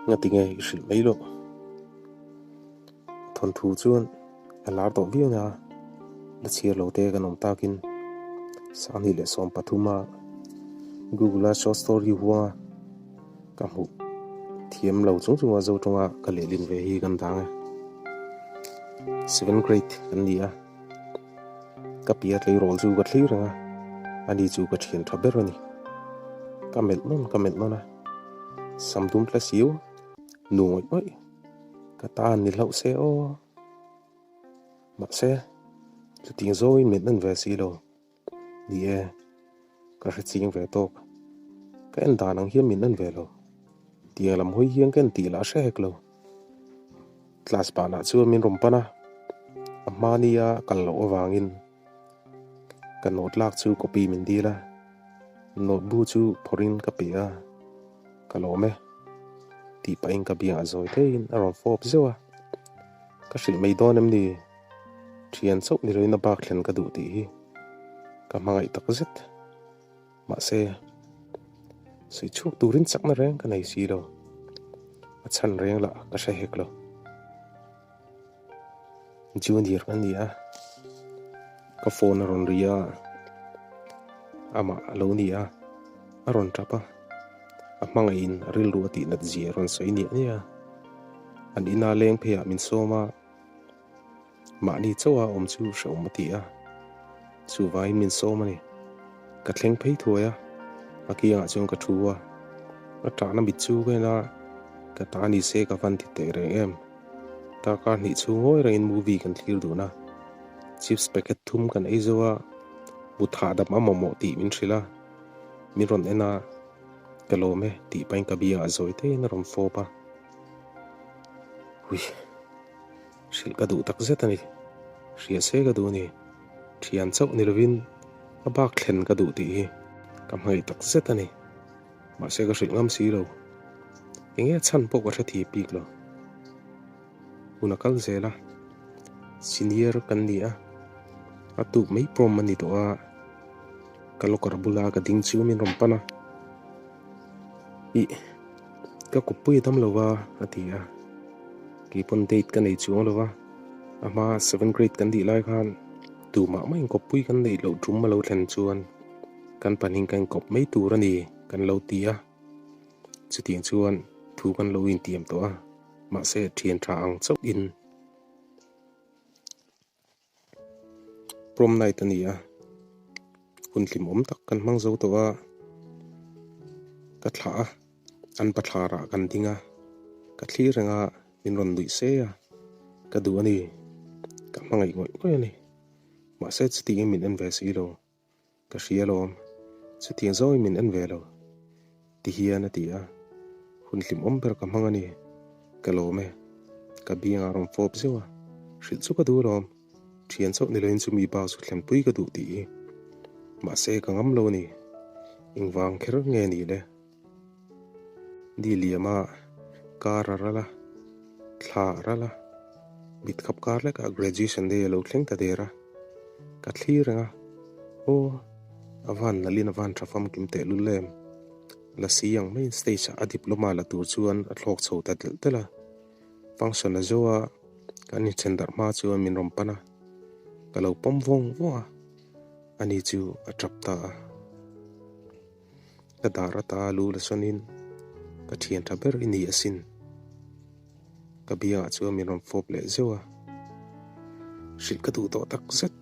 Ngatinge i hrilh mai loh? Thawnthu chuan a lar tawh viau na, la chhiar lo te kan awm takin 2013 a Google a short story huanga ka hmuh thiam lo chung chunga zo tawnga ka lehlin ve hi kan dang e. Seven grade kan ni a, ka pia tleirawl chu ka thlir reng a, ani chu ka thian tha ber a ni. Ka melh nawn ka melh nawn a, sam dum tla siu nu ngawih ngawih. Ka tan ni hlauh se aw. Mahse, chutiang zawngin min en ve si lo. Ni e, ka hre ching ve tawk. Ka en dan ang hian min en ve lo. Tiang lam hawi hian ka en tih lah a hre hek lo. Class banah chuan min rawn pan a, a hmania kal loh avangin ka note lak chu copy min dil a, note bu chu phawrhin ka pe a, ka lawm e tih pahin ka biangah zawi theihin a rawn fawp zeuh a, ka hrilh mai dawn em ni? Thian chauh ni loin a bak thlen ka duh tih hi ka hmangaih tak zet. Mahse, sawi chhuak turin chakna reng ka nei si lo, a chhan reng lah ka hre hek lo. Junior ka ni a, ka phone a rawn ri a, amah a lo ni a, a rawn tap a, a hmangaihin a rilru a tihnat zia a rawn sawi niah niah a, an ina leng pheiah min sawm a, mahni chauha awm chu hrehawm a ti a, chuvangin min sawm a ni. Ka thleng phei thuai a, a kiangah chuan ka thu a, a tahna mit chu ka en a, ka ta ni se ka van ti teh reng em. Darkar hnih chhung ngawi rengin movie kan thlir dun a, chips packet thum kan ei zo a, mut hahdam a mamawh tih min hrilh a, min rawn en a, ka lawm e tih pahin ka biangah zawi teiin a rawn fawp a, hui hrilh ka duh tak zet a ni, hria se ka duh a ni, thian chauh ni lovin a bak thlen ka duh tih hi ka hmangaih tak zet a ni. Mahse ka hrilh ngam si lo. Enge a chhan pawh ka hre thei bik lo. Hun a kal zel a, senior kan ni a, a tuk mai pawm a ni tawh a, ka locker bula ka ding chu min rawn pan a, Ih, ka kutpui a dam lo va a ti a, kei pawn date ka nei chuang lo va, a hma seven grade kan tih lai khan tumah maiin kawppui kan neih loh tum a lo thlen chuan Kan pahnih ka inkawp mai tur a ni kan lo ti a, chutiang chuan thu kan lo intiam tawh a, mahse thian tha ang chauhin prom night a ni a, hun hlimawm tak kan hmang zo tawh a, ka thlah a, an pathlarah kan ding a, ka thlir reng a, min rawn nuih se a, ka duh a ni, ka hmangaih ngawih ngawih a ni, mahse chutiangin min en ve si lo. Ka hria alawm, chutiang zawngin min en ve lo, ti hian a ti a, hun hlimawm ber ka hmang a ni, ka lawm e, ka biangah rawn fawp zeuh a, hrilh chu ka duh alawm, thian chauh ni loin chumi bak chu thlenpui ka duh tih hi, mahse ka ngam lo a ni, engvang kher nge ni le? Ni liama kar a ral a, thla a ral a, mit khap kar lekah graduation day a lo thleng ta der a, ka thlir reng a, aw a van nalhin a van tha famkim teh lul em, lasi ang maiin stage ah a diploma la tur chuan a thlawk chho ta delh delh a, function a zo a, kan inthen darh hma chuan min rawn pan a, ka lo pawm vawng vawng a, ani chu a tap ta a. Ka dar ata lu la sawnin ka thian tha ber i ni asin. Ka biangah chuan min rawn fawp leh zeuh a, hrilh ka duh tawh tak zet,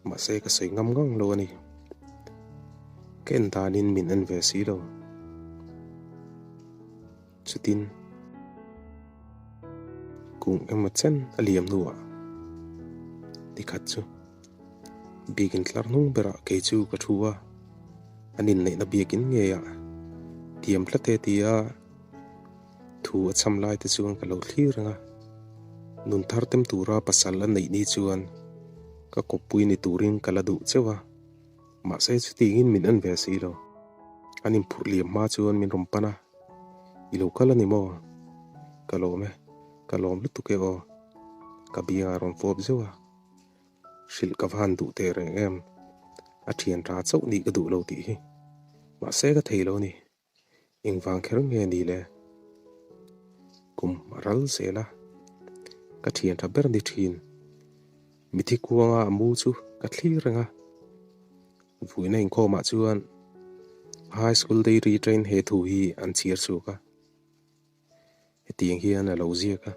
mahse ka sawi ngam ngang lo a ni. Ka en danin min en ve si lo. Chutin kum emaw chen a liam hnuah nikhat chu biakin tlar hnung berah kei chu ka thu a, an inneihna biakin ngeiah tiam tlat e tia thu a cham lai te chuan ka lo thlir reng a, nun thar tem tura pasal a neih ni chuan ka kawppui ni turin ka la duh cheuh a. Mahse chutiangin min en ve si lo. An inphurh liam hma chuan min rawn pan a, I lo kal a ni maw? Ka lawm e, ka lawm lutuk e aw. Ka biangah rawn fawp zeuh a, hrilh ka va han duh teh reng em. A thian tha chauh nih ka duh lo tih hi. Mahse ka thei lo a ni. Engvang kher nge ni le? Kum a ral zel a, ka thian tha ber ni thin. Mithi kuanga a mu chu ka thlir reng a. Vuina inkhawmah chuan High School Dairy train he thu hi an chhiar chhuak a. Hetiang hian a lo ziak a.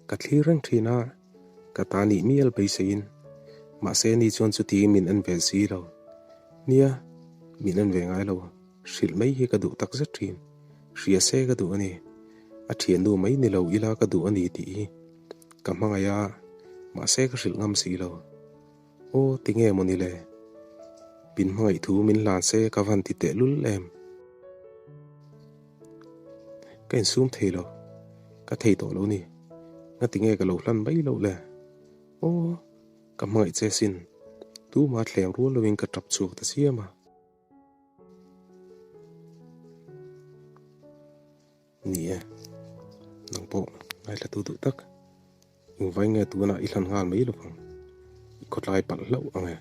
Ka thlir reng thin a, ka ta nih mial beiseiin. Mahse ni chuan chuti min en ve si lo. Nia, min en ve ngai lo. Hrilh mai hi ka duh tak zet thin. Hria se ka duh a ni. A thiannu mai ni lo ila ka duh a ni tih hi ka hmangaih a, mahse ka hrilh ngam si lo. Aw tinge maw ni le? Min hmangaih thu min hlan se ka van ti teh lul em? Ka insum thei lo, ka thei tawh lo ni. Ngatinge ka lo hlan mai loh le? Aw ka hmangaih che sin, tuma thleng rual loin ka tap chhuak ta chiam a. Ni e, nang pawh ngaithla tu duh tak. Engvai nge tunah i hlan nghal mai lovang, i khawtlai palh hlauh ang e.